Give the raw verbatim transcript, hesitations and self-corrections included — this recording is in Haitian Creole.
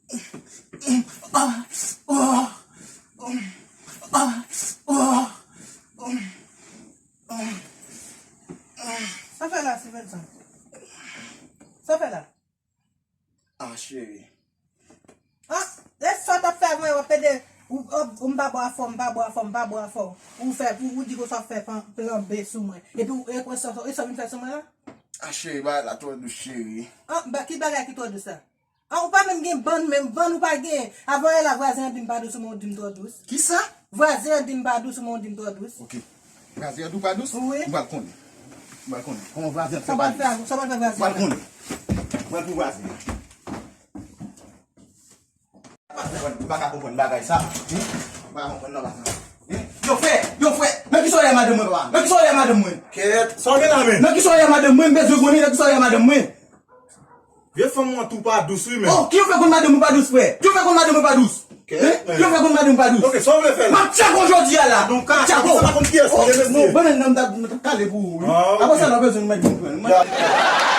Ah, oh, ah, oh, ah. Sa fè la, Stevenson? Sa fè la? Ah, cheri. Ah, e sa w t ap fè avè mwen, w ap pede, ou, ou, ou m pa bò afò, m pa bò afò, m pa bò afò. Ou fè, ou, ou di konsa w fè plan, plan B sou mwen. Epi, ou, e konsa, e sa w vin fè sou mwen la? Ah, cheri, bagay la twò dous, cheri. Ah, ba, ki bagay ki twò dous la? Ah, ou pa menm gen bann, menm bann ou pa gen. Avan yè la, vwazen an di m pa dous, ou menm ou di m twò dous. Kisa? Vwazen an di m pa dous, ou menm ou di m twò dous. Ok. Vwazen an di w pa dous? Wi. M pral konnen. M pral konnen. Kòman vwazen an fè pa dous? Sa w pral fè, sa w pral fè vwazen an? M pral konnen. M pral pou vwazen an. M pa ka konprann bagay sa. Hein? M pa ka konprann non, papa. Hein? Yo, frè, yo, frè, nan kisa w ye a madanm mwen, papa? Nan kisa w ye a madanm mwen? Kèt, sa w gen la menm? Nan kisa w ye a madanm mwen? M bezwen konnen nan kisa w ye a madanm mwen. Vye fanm ou an tou pa dous wi menm. Oh, ki yo fè konn madanm ou pa dous, frè? Ki yo fè konn madanm ou pa dous? Hein? Ki yo fè konn madanm ou pa dous? Ok, sa w vle fè la? M ap tchèk ou jodi a la. Non, ka, m ap tchèk ou. Sa pa konn kiyès ki gen mesye. Bon, men nan m t ap, m t ap kale pou ou, wi. Ah, ok. Apre sa, nan bezwen nou mèt vin pran.